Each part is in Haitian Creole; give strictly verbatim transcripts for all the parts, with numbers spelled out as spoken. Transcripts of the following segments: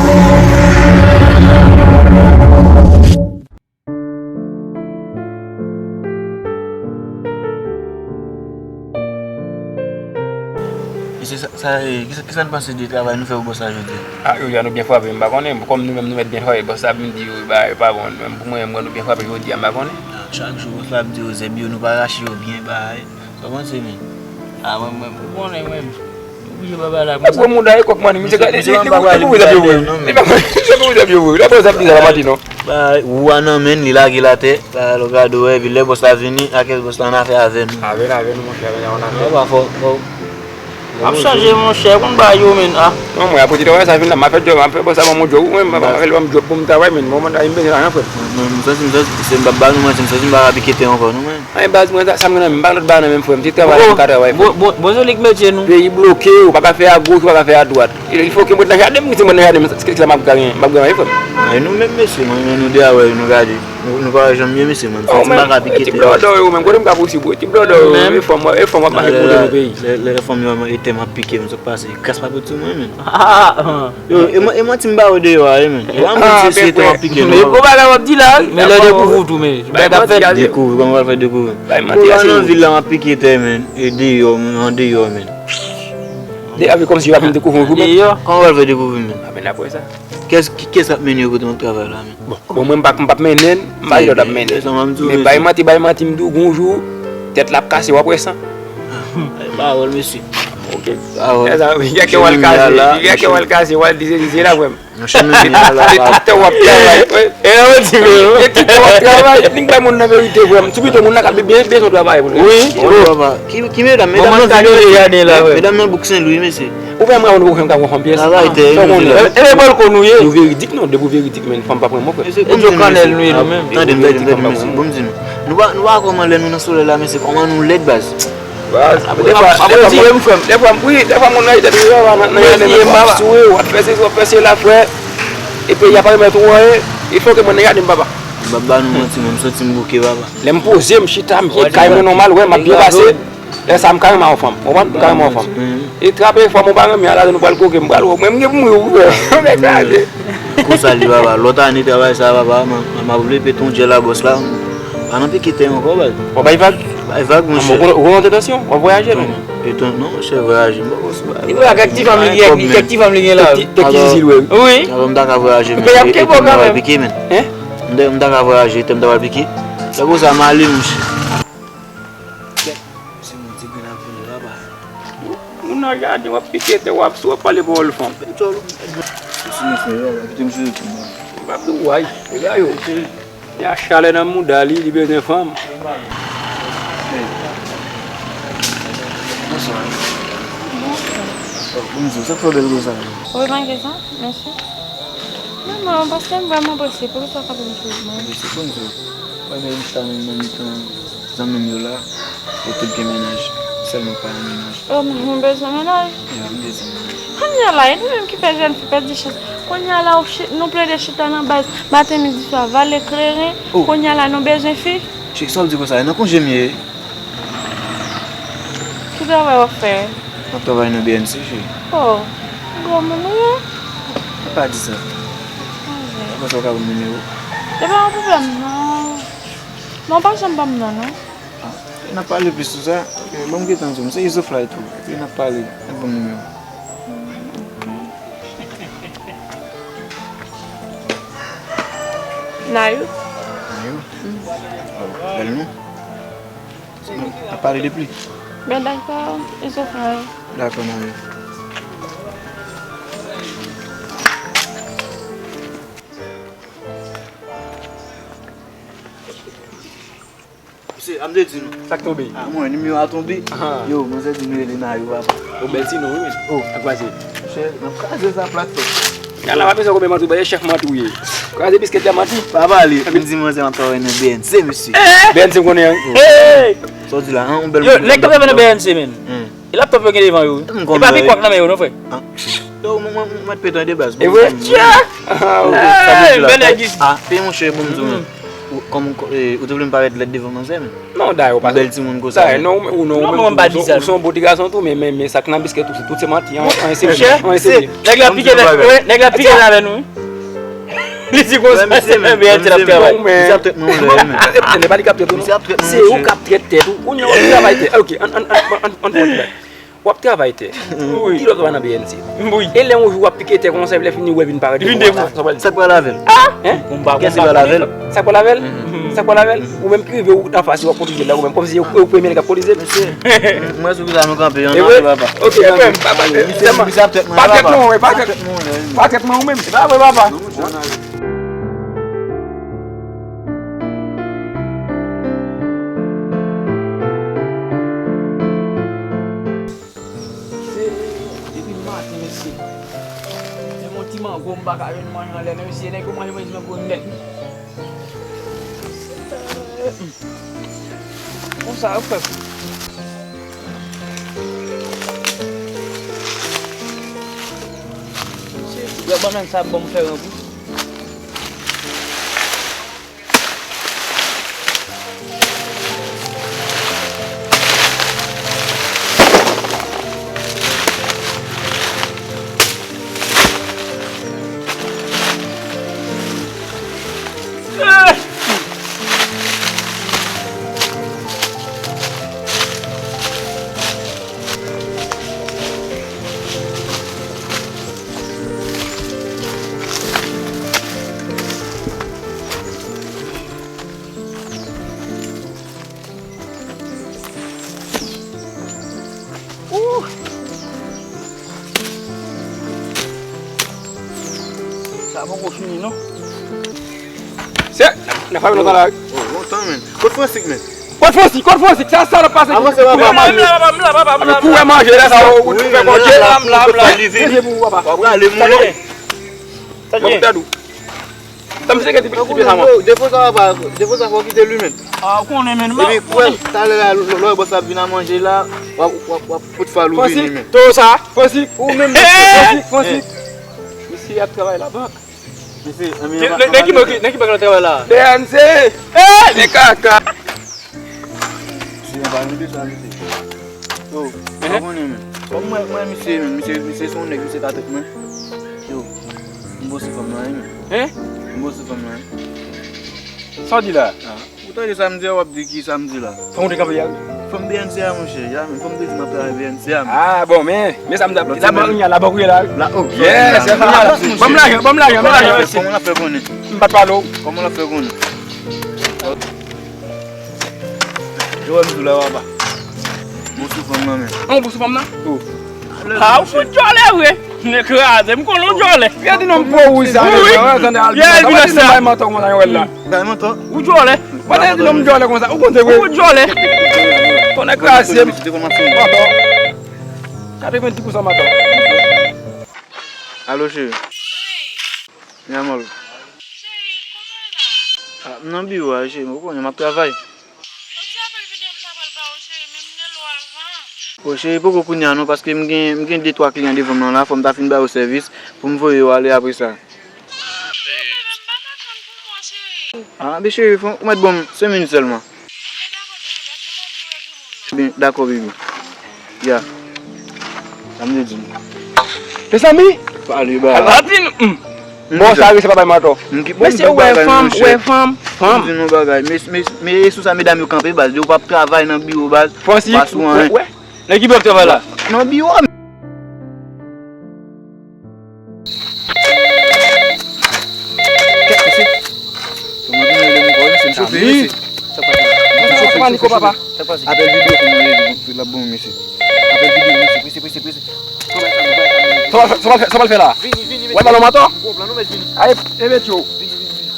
Mesye, sa, sa, e, kisa, kisa n panse de travay nou fè pou bòs la jodi a? A, jodi a nou byen frape, m pa konnen. Kòm nou menm nou mèt byen frape, bòs la vin di yo, ba, e pa bon. Menm pou mwen, mwen nou byen frape jodi a, m pa konnen. A, chak jou, bòs la ap di yo, zèb yo, nou pa rache yo byen, ba, e, sa w panse, menm? A, mwen, mwen, ou konnen, mwen, oblije pa pale ak misye. Gwo mouda e kòk mani, misye gade, li, li, li, li pou zèb yo vre. Li pou zèb yo vre. Li pa zèb li sa pa manti, non. Ba, ou a nan men, li lage l atè. Ba, lè w gade, w wè, epi lè bòs la vini, a kèl bòs la annafè avè nou. Avè n, avè nou, monchè, avè n, annafè. Papa, fò, fò. M ap chanje, monchè, konn bagay yo, menn, a. Non, mwen, apre ti travay sa vin la, m ap fè djòb, m ap fè bòs la ban mwen djòb, wi, mwen, m ap fè l ban m djòb pou m travay, menn, mwen, mwen, m bezwen lajan, frè m. Mwen, mwen, m santi, m santi, se m p ap ba nou manti, m santi m pa ka pike tè ankò, non, mwen. Ay, baz, mwen, sa, sa m gen nan men m, m pa gen lòt bagay nan men m, frè m, se travay m ka travay, frè m. Bon, bon, bon, se li k metye nou. Peyi bloke, ou pa ka fè a goch, ou pa ka fè a dwat. Il faut que mwen t nan jaden m, kite mwen nan jaden m, kite la m ap ganyen, m ap ganyen, frè m. Ay, nou menm mesye, mwen, nou de a wè, nou gade. Nou, nou pa wè jan m ye, mesye, mwen. M santi m pa ka pike tè. Ti blòdò yo, menm, kote m ka posib, wi, ti blòdò yo, e fòm, e fòm w ap mache pou nou peyi. Lè, lè, lè fòm yo, e tè m ap pike, m sot pase, kras pa pou ti mwen, menm. Yo, e man-, e manti m ba yo deyò a, wi, menn. E pa manti, se tè w ap pike, non. Men gwo bagay w ap di la, wi. Men lè dekouvri w tou, men. Bay manti, dekouvri, kòman w pral fè dekouvri? Bay manti, ase nan vil la, m ap pike tè, menn. E deyò, menn, andeyò, menn. Deyò, kòmsi yo ap vin dekouvri w tou, menn. Deyò, kòman w pral fè dekouvri, menn? A, men apre sa. Kiyès, ki, kiyès k ap mennen yo kote m ap travay la, menn? Bon, bon, mwen, m pa, m p ap mennen, m pa gen lòt ap mennen. Men bay manti, bay manti, m di w, gon jou, tèt la ap kase, w ap wè san. Pawòl, mesye. Ok. Pawòl. Gen kè w al kase, gen kè w al kase, w al di se, se la, frè m. Nan chemen m ye a la, papa. E tout tan w ap travay, frè. E nan mwen di, men. E tout tan w ap travay, nik bay moun nan verite, frè m. Tou pito moun nan ka byen, byen bezwen travay pou li. Wi, papa. Ki, ki medam, medam nan vin yo deja la, frè. Medam nan bouk Sen Lwi, mesye. Ou pa mwen ou fè m ka pran fanm pyès. Travay tè, sa w konnen. E, e bòl ko nou ye. Nou veridik non, depi w veridik, men fanm pa pran mò, frè. E djo kannèl nou ye nou menm. Tande m, tande m, tande m, mesye. Bon, m di nou. Nou pa, nou pa kòman lè nou nan solèy la, mesye, kòman nou lèd, baz. Baz, dèfwa, dèfwa, wi, dèfwa moun nan tèt ou yo, nan jaden, men w ap souri, w ap fè sesi, w ap fè sela, frè. Epi y ap remèt ou anyen, il faut que mwen nan jaden m, papa. M pa ba nou manti, mwen, m santi m bouke, papa. Lè m poze, m chita, m byen kay mwen nòmal, wè, m ap byen pase. Lè sa a, m ka renmen yon fanm. Ou konprann? M ka renmen yon fanm. E trape fanm ou pa renmen a, la nou pral koke, m pral wè. Mwen, m gen pou m ri, ou wè. Konsa li, papa. Lòt ane, travay sa, papa, m, m ap vle pete yon djèl a bòs la. Pa nan pike tè ankò, baz. W ap bay vag? Bay vag, monchè. Ou konn tentansyon? W ap vwayaje, menm? Etan, non, monchè, vwayaje, m poko sou bagay. Li vwayaje ak ti fanm li gen, kèk ti fanm li gen la. Kèk ti zil, wi. Wi. Alò, m ta ka vwayaje, men. Etan m ta pral pike, men. Hein? M ta, m ta ka vwayaje, etan m ta pral pike. Se konsa, m ale, monchè. Kèt, se moun ti grenn ap vini la, ba. Ou nan jaden, w ap pike tè, w ap sou, w ap pale pawòl fanm. Bèl djòl ou. Sou mesye yo, kite m sou YouTube, man. M ap di w, way, e gay yo. Gen chalè nan mouda li, li bezwen fanm. Bonswa. Bonswa. Oh, bonswa, sa k fè w bèl konsa? Ou remake sa, mesye? Non, non, paske m vrèman prese, poukisa w frape m sou mwen? Prese, bonswa. Mwen menm, m chita nan, nan mitan zanmi m yo la, yo tout gen mennaj. Sèl mwen k pa gen mennaj. Oh, men mwen bezwen mennaj. Ya, m bezwen mennaj. Kounye a la, e nou menm ki fè jèn fi pèdi chans. Kounye a la, ou chi-, nou plede chita nan baz, maten, midi, swa, vale kleren. Oh. Kounye a la, nou bezwen fi. Chik, sa w di konsa? E nan konje m ye. Ki travay w ap fè? M ap travay nan B N C, cheri. Oh, gwo moun ou ye? Ou pa di sa. Ou panse w ka ban m nimewo? E pa yon pwoblèm, non. Non, w pa janm ban m non, non. Ah, n ap pale plis sou sa. Ok, ban m gentan di w. M se Izo Fly tou. Epi n ap pale. N ap ban m nimewo. Nayou? Nayou? Mm. Oh, bèl non. N ap pale depi. Ben dakò, Izo Fly. Dakò, Nayou. Mesye, a m te di nou. Sa k tonbe? Ah, mwen, nimewo a tonbe. Ah. Yo, manzè di m rele Nayou, papa. Ou bèl ti non, wi, men. Oh. Ak kwaze. Chè, n ap kraze sa plat, frè. Gala pa bezwen konbyen manti, ou bèl chèf manti ou ye. Kraze biskit la manti. Pa pale, m di manzè m ap travay nan B N C, mesye. Eh! B N C m konnen, wi. Oh. Hey! Sa w di la, an, yon bèl. Yo, nèg k ap travay nan B N C, men. Hmm. E laptop yo gen devan yo, wi. E pa pi kwak nan men yo, non, frè. Ah. Yo, mwen, mwen, mwen mèt pete de baz. E vre? Tcha! Ah, ok. Hey, bèl nèg isi. Ah, pe monchè, bon, m di w, men. Kòm ou, eh, ou te vle m parèt lèd devan manzè, men. Non, dayè, ou pa. Bèl timoun konsa, dayè, men. Non, ou, ou, non, ou menm, ou, ou se yon bon ti gason tou, men, men, men sa k nan biskèt ou, se tout se manti, an, an, se vre. Monchè, an, se vre. Nèg la pike, nèg la pike avè nou, wi. Li di konsa, se byen, se l ap travay. Misye ap trèt mwen yon lè, men. E pa li k ap trèt ou, non. Se ou k ap trèt tèt ou. Ou, ou travay tèt. Ok, an, an, an, an, an, an, W ap travay tè. Wi. Ki lòt w ap nan B N C? Wi. E lè yon jou w ap pike tè konsa, epi lè fini, ou wè vin parèt devan w la. Sa k pral avè l? Hein? Kès ki pral avè l? Sa k pral avè l? Sa k pral avè l? Ou menm ki rive, ou anfas, w ap pwoteje l la, ou menm, kòmsi se ou, ou premye nèg k ap pwoteje l. Mesye, m wè sou kisa nou kanpe, yon antre, papa. Ok, frè m, pa, pa, misye, misye ap trèt mwen la, papa. Pa trèt mwen, pa trèt mwen, pa trèt mwen ou menm. E pa vre, papa. Se depi maten, mesye. Menm yon ti mango m pa ka jwenn manje anlè, menm si se nèg yo manje, manje mango nèt. Konsa yo fè. Mesye, bannann sa ap ban m fè rankou. Ooh! Sa poko fini, non. Se, nan fami lontan la. Oh, lontan, men. Kot Fransik, men? Kot Fransik, kot Fransik, sa, sa l ap pase. Avanse, papa. M la, m la, papa, m la, papa, m la, m la. Kou wè manje la, sa, ou, ou fè konje. M la, m la, m la. Manje pou ou, papa. W ap rale moulen. Sa k gen? Sa misye gen depi, depi sa, man. Defo sa, papa, defo sa, fò w kite li, men. Ah, ou konnen, men. Epi, kwè, talè la, lè, lè bòs la ap vin a manje la, w ap, w ap, w ap fout fal ou vini, men. Fransik, to sa, Fransik, ou menm, Fransik, Fransik. Misye ap travay labank. Mesye, nan ki bank, nan ki bank l ap travay la? B N C! Eh, nèg kaka! Mesye, mwen pa vin de sa, mesye. Yo, ou pa konnen, men. Kòm mwen, mwen, misye, men, misye, misye se yon nèg, misye ka trèt mwen. Yo, m bòs fanm nan, wi, men. Hein? M bòs fanm nan, wi. Sa w di la? Ah. Ou tande sa m di a, w ap di ki sa m di la. Fanm ou te kanpe a, wi. Fanm B N C a, monchè, ya, men fanm te di m ap travay B N C a, men. Ah, bon, men, men sa m di a, labank ou ye la, wi. La, oh, yeah, se kounye a la. Ban m lajan, ban m lajan, ban m lajan, mesye. Kòman l ap fè konnen? M pa t pale w. Kòman l ap fè konnen? Yo, wè m di w la, papa. Bon sou fanm nan, men. An, bon sou fanm nan? Oh. Ah, ou fout djòlè vre. M kraze, m konnen w djòlè. Gade non m po wouj sa, wi, wi. Gade non bay mantò konsa, yo wè l la. Bay mantò? Ou djòlè. Gade non m djòlè konsa, ou konn se vre. Ou djòlè. Konn kraze m. Mantò. Katrevenndis pousan mantò. Alo, cheri. Wi. Yamal. Cheri, kote w ye la? Ah, m nan biwo a, cheri, ou konnen m ap travay. Yon ti apèl videyo m ta pral ba ou, cheri, men m rele w avan. O, cheri, poko kounye a non, paske m gen, m gen de twa kliyan devan m nan la, fò m ta fin ba yo sèvis pou m voye yo ale apre sa. Cheri, men m pa ka tann pou mwen, cheri. Ah, ben cheri, fò, ou mèt ban m senk minit sèlman. Enben, dakò, cheri, paske m anvi wè granmoun nan. Ben, dakò, baby. Ya. Sa m te di nou. Mezanmi! Pale, ba. Ala di nou. Bon, sa rese pa bay mantò. Mesye, ou wè fanm, ou wè fanm, fanm. M di nou bagay. Men, men, men, e sou sa medam yo kanpe, baz. Yo p ap travay nan biwo, baz. Francis, wè, wè. Nan ki bò w ap travay la? Nan biwo. Kèt, mesye. Kòman nou rele m ankò, mesye? M chofe, mesye. Sa k pase? Sa pa niko, papa. Sa k pase? Apèl videyo pou mwen, l ap bon, mesye. Apèl videyo, mesye. Prese, prese, prese. Sa w pral fè, sa w pral fè la? Vini, vini, mesye. W al ba nou mantò? Bon plan, nou mèt vini. Ay, e mèt yo. Vini, vini, vini.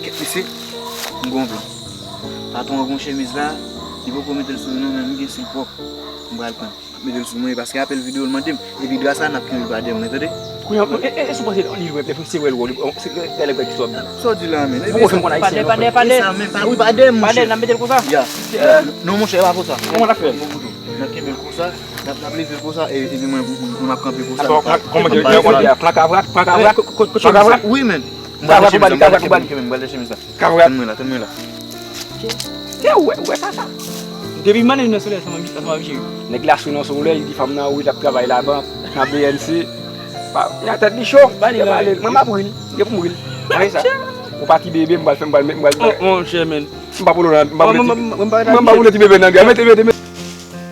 Kèt, mesye. M gon plan. Patwon an gon chemiz la, li poko mete l sou li non, men m gen sil pwòp. M pral pran. Mete l sou mwen, paske apèl videyo l mande m. Epi dra sa, n ap kenbe l pa dèyè mwen, tande? Kounye a, e, e, e, si w panse li wè, se wè l wè, se lè, lè ki sòt. Sa w di la, men? Ou konn fè m konn ayisyen, non? Padè, padè, padè. Padè, padè, m pa dèyè, padè, m pa dèyè, monchè. Padè, n ap mete l konsa. Ya. Non, monchè, e pa konsa. Kòman n ap fè? N ap kenbe l konsa, n ap, n ap leve l konsa, e, epi mwen, mwen, mwen ap kanpe konsa. Atò, kòman di, kòman di, plan kavrak, plan kavrak, kote, kote, kote, wi, men. M pral chèche chemiz la, m pral chèche chemiz la. Tann mwen la, tann mwen la. Kè, ou wè, ou wè sa, sa? Depi maten vin nan solèy, sa m ap, sa m ap jere. Nèg la sou nan solèy, li di fanm nan, wi, l ap travay labank, nan B N C. Pa, nan tèt li cho. Mwen m ap ri l, gen pou m ri l. Mwen sa. Ou pati bebe, m pral fè, m pral, m pral. Monchè, men. M pa pou lona, m pa pou leti, mwen m pa pou leti bebe nan gè. Mete, mete, mete.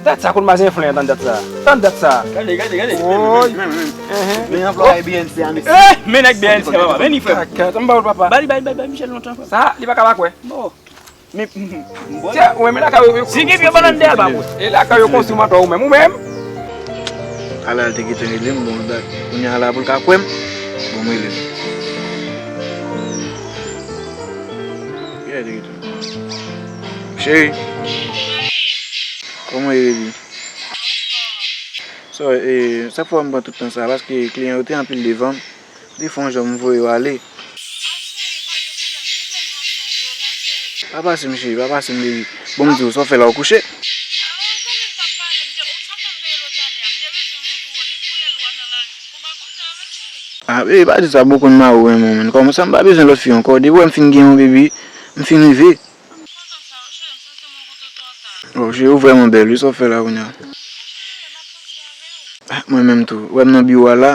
Dat sa konn mazen flen, tann dat sa. Tann dat sa. Gade, gade, gade. Woy. Men anplwaye B N C a, mesye. Eh, men nèg B N C a, papa, men li frè. Kaka, tann ba ou papa. Ba li, ba li, ba li, ba li, Michel lontan, frè. Sa, li pa ka pa kwè. Bon. Men, tè, ou menm lakay yo, yo. Si gen vye bannann dèyè l, ba mwen. E lakay yo konstwi mantò ou menm, ou menm. Ala l te gentan rele m, bon, dat. Kounye a la pou l ka kwè m. Bon, m rele l. Ki lè te gentan? Cheri. Kòman w ye, baby? Sa, e, sa k fè m pran tout tan sa, paske kliyan yo te anpil devan m. Te fè yon jan m voye yo ale. Pa pase m, cheri, pa pase m, baby. Bon, m di w, sa w fè la, ou kouche? Ah, baby, pa di sa, bon, konn mari w renmen w, man. Kòman sa, m pa bezwen lòt fi ankò. Depi w wè m fin gen yon baby, m fin rive. Oh, cheri, ou vrèman bèl, wi, sa w fè la kounye a. Ah, mwen menm tou. Ou wè m nan biwo a la.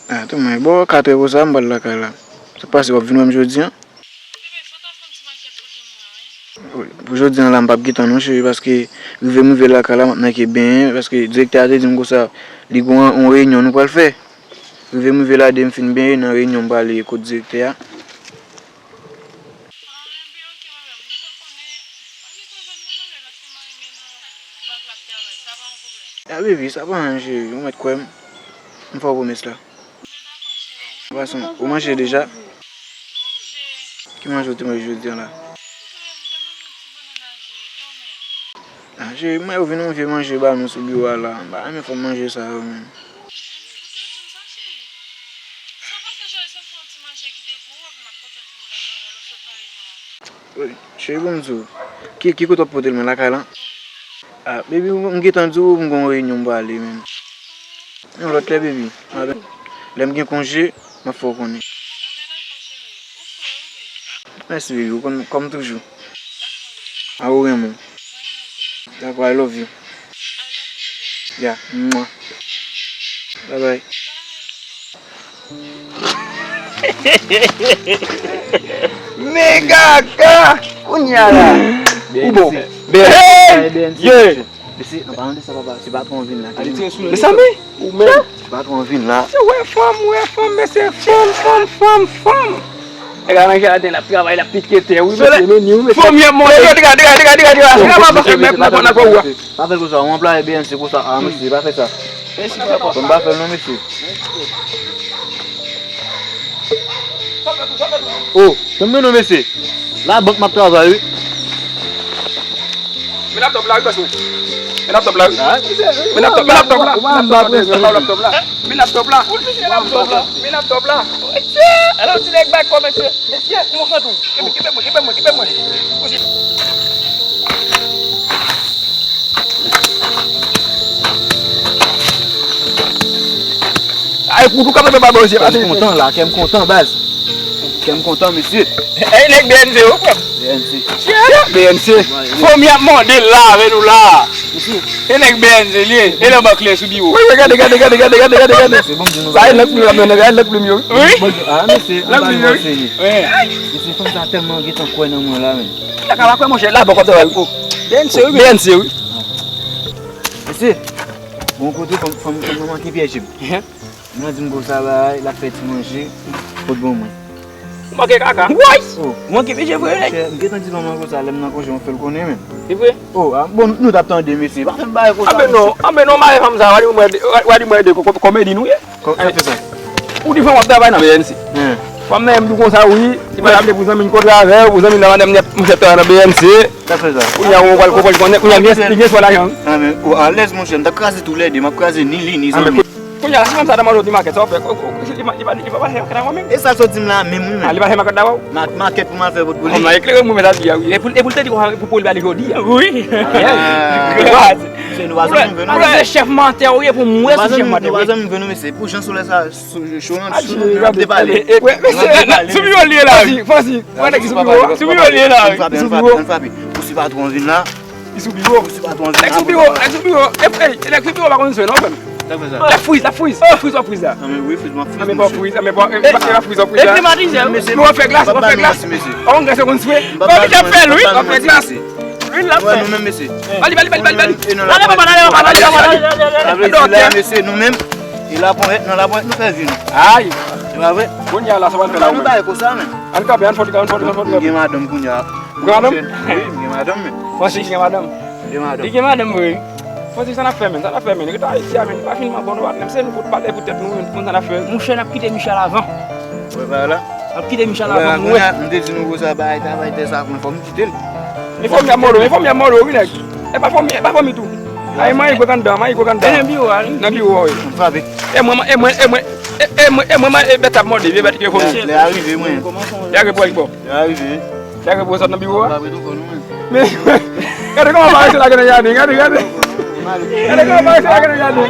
Ah, tou mwen, bò katrè konsa, m pral lakay la. Sa k pase, w ap vin wè m jodi a? Wi, pou jodi a la, m p ap gentan non, cheri, paske rive m rive lakay la, m ap nan ke benyen, paske direktè a te di m konsa, li gen yon, yon reyinyon nou pral fè. Rive m rive la, de m fin benyen nan reyinyon m prale kot direktè a. Ah, baby, sa pa anyen, cheri, ou mèt kwè m. M fè w pwomès la. Fason, ou manje deja? Ki manje ou te manje jodi a la? Ah, cheri, mwen yo vin yon vye manje ba nou sou biwo a la. M pa renmen fanm manje sa yo menm. Wi, cheri, bon, m di w. Ki, ki kote w ap pote l, men lakay lan? Ah, baby, m gentan di w, m gen yon reyinyon m prale, men. Yon lòt lè, baby. Lè m gen konje, m ap fè w konnen. Mèsi, baby, ou konn, kòm toujou. A ou renmen w. Dakò, I love you. Yeah, mwah. Bye bye. Men kaka! Kounye a la. Ou bon. Hey! Yeah! Mesye, an palan de sa, papa, se patwon an vin la. Mezanmi, ou menm. Se patwon an vin la. Se wè fanm, wè fanm, mesye, fanm, fanm, fanm, fanm. Nèg la nan jaden, l ap travay, l ap pike tè, wi, mesye, men ni, wi, mesye. Fanm y ap monte. Dega, dega, dega, dega, dega. Nèg la pa fè mèt nan kò, nan kò, wi. Pa fè konsa, ou anplwaye B N C konsa, a, mesye, pa fè sa. Mesye, pa fè konsa. Bon, pa fè l non, mesye. Oh, tann mwen non, mesye. Labank m ap travay, wi. Men laptop la, wi, bòs mwen. Men laptop la, wi. Men laptop, men laptop la. Men laptop la. Men laptop la. Men laptop la. Men laptop la. Mesye, alò, ti nèg bay kò, mesye. Mesye, konsantre w. Kenbe, kenbe mwen, kenbe mwen, kenbe mwen. Ay, pou tou kapab ba bòs. Kè m kontan la, kè m kontan, baz. Kè m kontan, mesye. Ey, nèg B N C yo, frè m. B N C. B N C. Fanmi ap mande la avè nou la. Mesye. E nèg B N C li ye. E lè bank li ye sou biwo. Wi, wi, gade, gade, gade. Sa e lèt plim la, men, gade lèt plim yo. Wi. Ah, mesye, lèt plim yo. Mesye, fanm sa tèlman gentan kwè nan mwen la, men. Ki la ka pa kwè, monchè, la bò kòb travay, wi. B N C, wi. B N C, wi. Mesye, bon kote fanm, fanm, fanm nan manke pyèje m. Mwen di m konsa bagay, l ap fè ti manje, pot bon mwen. Ou manke kaka. Woy! Oh. Ou manke pije vre, nèg. Monchè, m gentan di fanm nan konsa, lè m nan konje, mwen fè l konnen, men. Se vre? Oh, ah, bon, nou t ap tande, mesye. Pa fè m bagay konsa, mesye. Anben non, anben non, mare fanm sa, w a di mwen, w a di mwen de ko-, ko-, komedi nou ye. Kò-, kòmedi sa. Ou di fanm w ap travay nan B N C. Fanm nan, m di w konsa, wi. Li pa t ap vle pou zanmi l kontre avè w, pou zanmi l nan, madanm li ap, m fè travay nan B N C. Sa fè sa. Kounye a, ou pral konprann konnen, kounye a, li gen, li gen swa lajan. Ah, men, ou alèz, monchè, m t ap kraze toulède, m ap kraze ni li, ni zanmi. Kounye a la, si fanm sa ta mande w di makèt, sa w fè? Ou, ou, li pa, li pa, li pa pase makèt avè w menm? E sa l sot di m la menm, wi, menm. Ah, li pase makèt avè w? Ma-, makèt pou m al fè pou li. Kòman eklere m wè sa di a, wi. E pou, e pou l te di konsa, pou, pou li ba li jodi a. Wi. Ah. Se nou pa zanmi vre, non. Mesye, chèf mantè ou ye pou m wè sou chèf mantè. Nou pa zanmi vre, non, mesye. Pou jan solèy sa, sou, sou, sou, nou ap depale. Mesye, sou biwo l ye la, wi. Fransi, Fransi, wè nèg ki sou biwo, sou biwo l ye la, wi. Li sou biwo. Ou si patwon vin la. Li sou biwo. Ou si patwon vin la. Nèg sou biwo, nèg sou biwo. E, e, nèg sou biwo pa konn swen, non, frè m. L ap friz, l ap friz. L ap friz, w ap friz la. Anmè, wi, friz, m ap friz, mesye. Anmè, pa friz, anmè, pa, e, pa, e pa friz, w ap friz la. E klimatizè. Mesye, w ap fè glas, w ap fè glas. An glas, w konn swe. Bon, misye ap fè lwi, w ap fè glas. Lwi l ap fè. Nou menm, mesye. Bali, bali, bali, bali, bali. Rale, papa, rale, pale, pale, pale, pale. Sa vle di la, mesye, nou menm, e laponyèt, nan laponyèt nou fè vi nou. Ay. Se pa vre? Kounye a la, sa pral fè la, nou bay konsa, menm. Ann kanpe, ann fò ti kanpe, ann fò ti kanpe, ann fò ti kanpe. Gen madanm kounye a. Ou gen madanm? Wi, m gen madanm, men. Fransi gen madanm. Gen madanm. Li gen madanm vre. Fransi, sa n ap fè, menm? Sa n ap fè, menm? Rete Ayiti a, menm. Pa fin man bon, menm se nou pou pale pou tèt nou, menm, konn sa n ap fè. Monchè, n ap kite Michel avan. Wè, pa la. N ap kite Michel avan, nou wè. M te di nou konsa, bay travay tè sa, konn fò m kite l. E fanmi ap mòde w, e fanmi ap mòde w, wi, nèg. E pa fanmi, e pa fanmi tou. Ay, manyen gwèk anndan, manyen gwèk anndan. E nan biwo a, wi. Nan biwo a, wi. M frape. E mwen, e mwen, e mwen, e, e mwen, e mwen, e bèt ap mòde, vye bèt ki fanmi. Lè a rive, mwen. Lè a rive, bò. Lè a rive. Lè a rive, sot nan biwo a. M frape tou kò nou, men. Men, gade kòman parese lage nan jaden, gade, gade. Gade kòman parese lage nan jaden.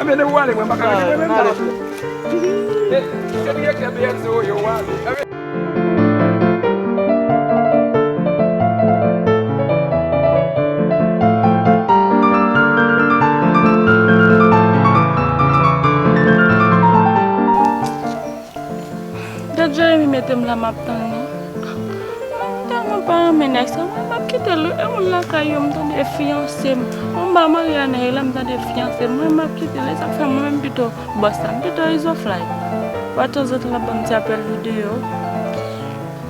Ebyen, depi w ale, mwen pa ka rete, mwen menm. Se direktè B N C ou ye, w ale. Gad Jeremy mete m la, m ap tann li. Mwen tèlman pa renmen nèg sa, mwen m ap kite l wi. E moun lakay yo, m tande fiyanse m. Mwen m pa marye a nèg la, m tande fiyanse m. Mwen m ap kite l, e sa k fè mwen menm pito bòs la, m pito Izo Fly. Fwa tanzantan l ap ban m ti apèl videyo.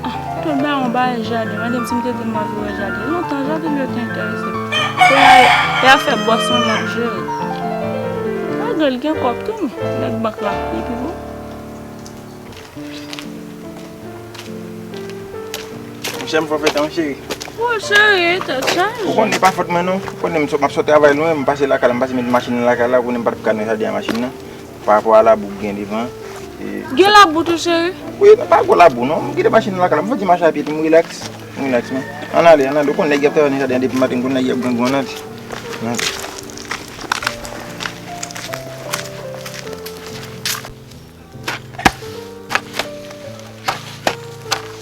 Ah, pito l ba yon bagay jaden, mande m si m te di l m anvi wè jaden. Lontan jaden m yo te enterese m. Kounye a, e afè bòs mwen m ap jere. Malgre l gen kòb tou, men nèg bank la, li pi bon. Monchè, m fò fèt an, wi, cheri. O, cheri, tèt chaje. Ou konnen, e pa fòt mwen, non. Ou konnen, m sot, m ap sot travay lwen, m pase lakay la, m pase met machin nan lakay la, ou konnen, m pa t ka nan jaden a machin nan. Pa rapò a labou k gen devan. E gen labou tou, cheri? Wi, pa gwo labou, non. M kite machin nan lakay la, m fè ti mache a pye tou, m rilaks. M rilaks, men. Ann ale, ann ale. Ou konnen, nèg y ap travay nan jaden an depi maten, m konn nèg y ap grangou, ann ale. Ann ale.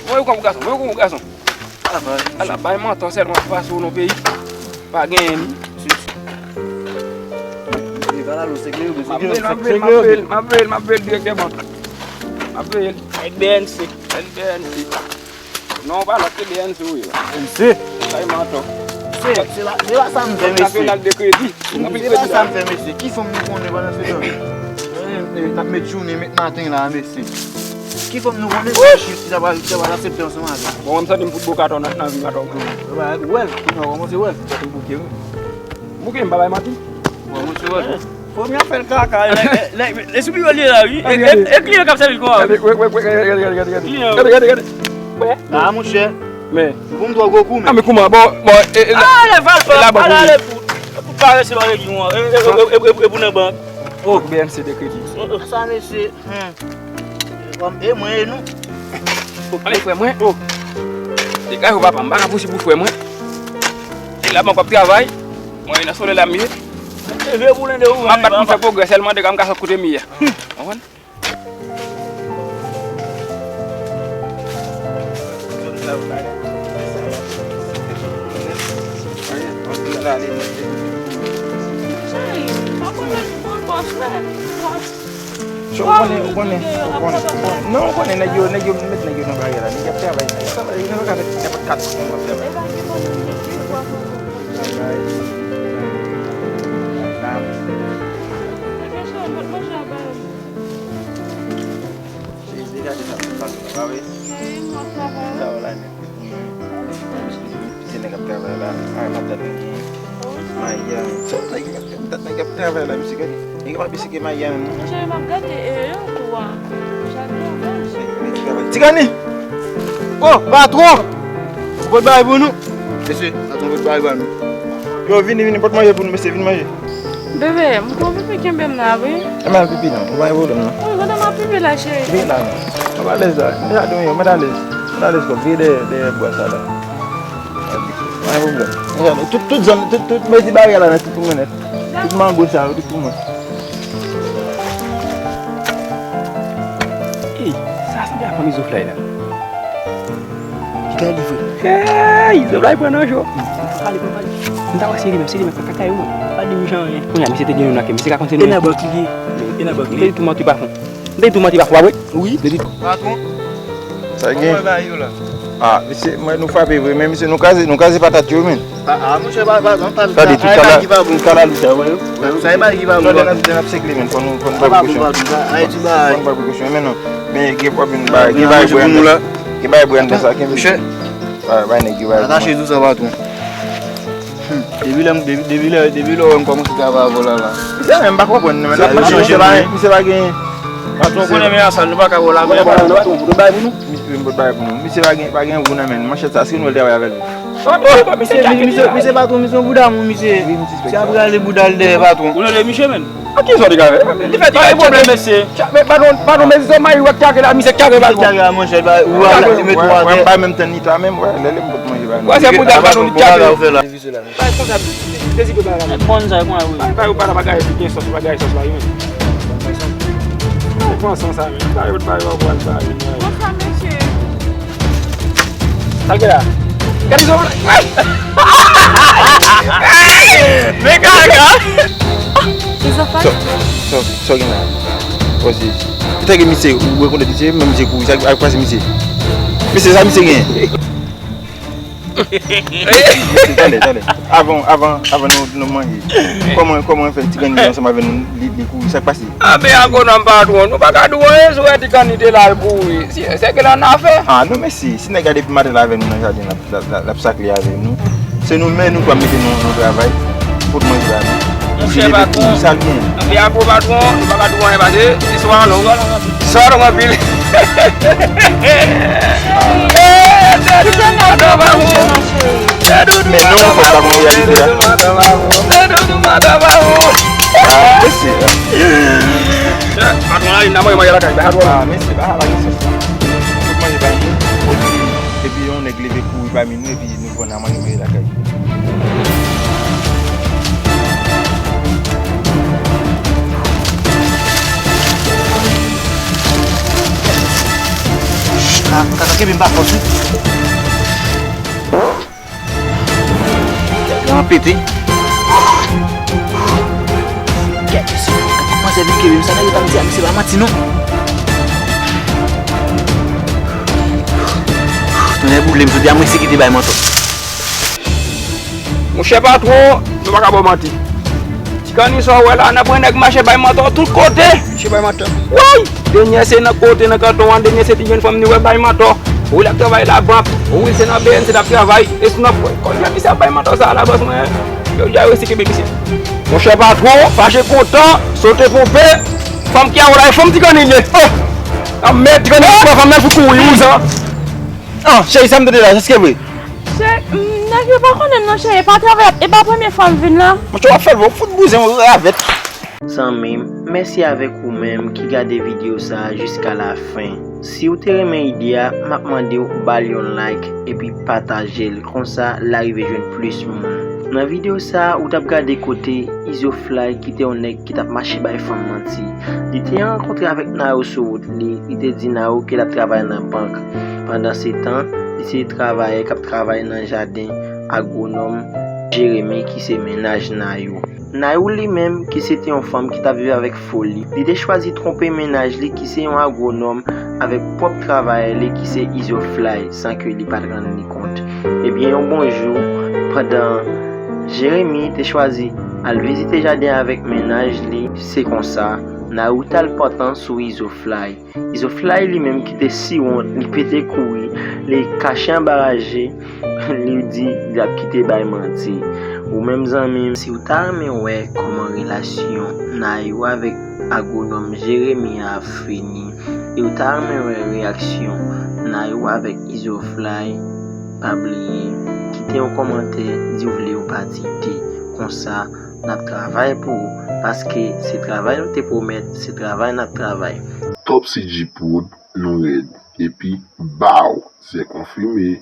Voye w kòm gason, voye w kòm gason. Ala, bay manti sèlman pou pase w nan peyi. Pa genyen li. M ap veye l, m ap veye l, m ap veye l, m ap veye l, m ap veye l direktèman. M ap veye l. Nèg B N C. Nèg B N C. Non, w pa lòt ke B N C ou ye. B N C. Kay manto. Se, se pa, se pa sa m fè, mesye. Nasyonal de kredi. Se pa sa m fè, mesye. Ki fanm nou konnen pandan se tan? N ap met jounen, met maten la, mesye. Ki fanm nou konnen? Ki, ki ta pral, ki ta pral aksepte ansanm avè m? Bon, mwen m santi m fout bouke atò nan, nan vi m atò. Wè, wè, kounye a w kòmanse wè. M santi m bouke, wi. Bouke, m pa bay manti. Bon, mwen se wè. Premye fè l kaka, lè, lè, lè sou biwo li la, wi. E, e, e kliyan k ap sèvi l konsa, wi. Gade, gade, gade, gade, gade, gade. Kliyan. Gade, gade, gade. Wè. La, monchè. Men. Ou konn twò gwo kou, men. A, men kouman? Bon, bon, e, e, ah, lè Valpa, e la bank, ale, ale, pou, pou karese lòrèy ou an. E, e, e, e, e, e pou nan bank. Oh, B N C de kredi. Oh, oh, sa, mesye. Hmm. Kòm e mwen e nou. Ale, frè mwen. Oh. Degaje w, papa, m pa ka posib pou frè mwen. E la bank w ap travay. Mwen, nan solèy la m ye. Leve pou lende ou. M ap bat pou m fè pwogrè sèlman, degaje m ka sot kote m ye a. Konprann? Cheri, pa konnen pran pòs, frè. Ou konnen, ou konnen, ou konnen, ou konnen. Non, ou konnen, nèg yo, nèg yo met nèg yo nan baryè la. Nèg y ap travay, nèg y ap travay, nèg yo ka fè nenpòt kat moun ap travay. Cheri, degaje sa, sa, sa, pa vre? Cheri, m ap travay. Travay la nèt. Se nèg ap travay la. A, m ap tann Maya. Sòt nèg ap, dat nèg ap travay la, mesye, gade. Nèg ap ap eseye Maya menm, non. Cheri, m ap gade, e, yo, tou a. Jaden an bèl. Tigani! Oh, patwon! Ou pot bagay pou nou? Mesye, patwon pot bagay pou nou. Yo, vini, vini, pot manje pou nou, mesye, vin manje. Bebe, m gon pipi kenbe m la, wi. E m al pipi non, ou pa gen pwoblèm non. Wi, gade m ap pipi la, cheri. Veye la non. Mwen alèz la. Mwen alèz, mwen alèz kòm. Veye dèyè, dèyè bwa sa la. Pa gen pwoblèm. Mwen alèz. Tout, tout zòn, tout, tout mezi bagay la nèt, tout pou mwen nèt. Tout mango sa yo, tout pou mwen. Ey, sa sanble a fanmi Zoflay la. Li ka livre. Hey, Zoflay pran nan jo. Pa pale, pa pale. M ta wè se li menm, se li menm, pa ka kay mwen. Pa di m jan anyen. Kounye a, misye te gen youn nan ke misye ka kontinye. E nan bank li ye. E nan bank li ye. M te di tou manti pa fon. M te di tou manti pa fon, pa vre? Wi. M te di tou. Patwon. Sa gen? Kòman bagay yo la? Ah, misye, mwen nou frape vre, men misye nou kraze, nou kraze patat yo, men. Ah, ah, monchè, pa, pa, pa, pa, tande, tout kalalou sa yo, wè yo. Sa e bagay ki pa bon. Non, lè n ap, lè n ap sekle, men, fò nou, fò nou pran prekosyon. Fò nou pran prekosyon, men non. Men, gen pwoblèm, ba, gen bagay pou nou la. Gen bagay pou nou sa, gen bagay. Ba, ba, nèg yo, ba. Atache dousan, patwon. Hmm. Depi lè, depi, depi lè, depi lè w wè m kòmanse travay avè w la, la. Misye menm pa konprann, men l ap mache, misye pa, misye pa gen. Patwon, konnen men ansanm, nou pa ka wè w la, men. Nou bay pou nou. Misye, m pot bagay pou nou. Misye pa gen, pa gen gou nan men l. Manchèt sa, èske nou wè l travay avè l? Misye, misye, misye, misye patwon, misye yon bouda moun, misye. Wi, misye. Misye ap rale bouda l dèyè patwon. Ou rele misye, menm? A ki zò li ka fè? Li fè travay pwoblèm, mesye. Men patwon, patwon, men zò mayi wè k kare la, misye kare patwon. Kare a, monchè, ba, ou a la, li met ou atè. Mwen pa menm tann li ta menm, wè, lè, lè m pot manje ba nou. Wè, se bouda patwon li kare. Bay responsab, dezi pe bagay la. Konn sa, konn sa, wi. Bay, bay, ou pa nan bagay ki gen sòs, bagay sòs la, wi. Ou pran san sa, men. Bay, bay, bay, bay, bay, bay. Bonswa, mesye. Sa l gen la? Gade zò. Men gaga. Sa, sa, sa w gen la? Wè, se, se ta gen misye, ou rekonèt misye, men misye kouri, sa, al pase misye. Mesye, sa misye gen? Mesye, tande, tande. Avan, avan, avan nou, nou manje. Kòman, kòman fè ti grann li ansanm avè nou, li, li kouri, sa k pase? A, men agwonòm patwon, nou pa ka di w anyen sou wè ti grann li te la l kouri. Si, se ke l annafè. A, non, men si, si nèg la depi maten l avè nou nan jaden, l ap, l ap, l ap, l ap sakle avè nou. Se nou menm, nou k ap mete nou nan travay. Pot manje ba nou. Monchè patwon, sa l gen? Anpi a gwo patwon, nou pa ka di w anyen pase, se swa long. Swa long anpil. Men non, fòk pa konn reyalite a. Ah, mesye. Patwon la, n a manje manje lakay, ba patwon. Ah, mesye, pa, pa gen sòs la. Tout manje ba nou. Epi, epi yon nèg leve kouri pami nou, epi nou pran nan manje manje lakay. Ka, ka, ka kenbe m pa fòs, wi. Gade, an pete. Gade, mesye, kòman se vin kenbe m sa, nèg yo ta m di a, mesye, pa manti, non. Tonnè boule m, jodi a mwen se ki te bay mantò. Monchè patwon, nou pa ka ba w manti. Ti kanni sa w wè la, n ap wè nèg mache bay mantò tout kote. Mache bay mantò. Woy! Dènyè se nan kote nan kanton an, dènyè se ti jèn fanm ni wè bay mantò. Wi, l ap travay labank. Wi, se nan B N C l ap travay. E si nan kòlè misye ap bay mantò sa a, labòs mwen. Yo, yo resi kenbe misye. Monchè patwon, fache kontan, sote ponpe. Fanm ki a w la, e fanm ti kanni l ye. Oh! Anmèd, ti kanni l pran fanm nan sou kouri, wouzan. Ah, cheri, sa m tande la, èske vre? Chè, m, nèg yo pa konnen m non, chè, e pa travay, e pa premye fwa m vin la. Monchè, w ap fè l, w fout bouzen, w ravèt. Zanmi m, mèsi avèk ou menm ki gade videyo sa a jiska lafen. Si w te renmen ide a, m ap mande w ba l yon like epi pataje l, konsa l a rive jwenn plis moun. Nan videyo sa a, ou t ap gade kote Izo Fly ki te yon nèg ki t ap mache bay fanm manti. Li te rankontre avèk Nayou sou wout li, li te di Nayou ke l ap travay nan bank. Pandansetan, li se travayè k ap travay nan jaden agwonòm Jeremi ki se mennaj Nayou. Nayou li menm, ki se te yon fanm ki t ap viv avèk foli, li te chwazi twonpe mennaj li ki se yon agwonòm avèk pwòp travayè li ki se Izo Fly san ke li pa t rann li kont. Ebyen, yon bon jou, pandan Jeremi te chwazi al vizite jaden avèk mennaj li, se konsa, Nayou t al pantan sou Izo Fly. Izo Fly li menm ki te siwont, li pete kouri, li kache anba raje, li di l ap kite bay manti. Ou menm zanmi m, si w ta renmen wè kòman relasyon Nayou avèk agwonòm Jeremi a ap fini, e w ta renmen wè reyaksyon Nayou avèk Izo Fly, pa bliye kite yon kòmantè, di w vle yon pati de, konsa N ap travay pou ou, paske se travay nou te pwomèt, se travay n ap travay. Top C G Prod, nou rèd. Epi, baw, se konfime.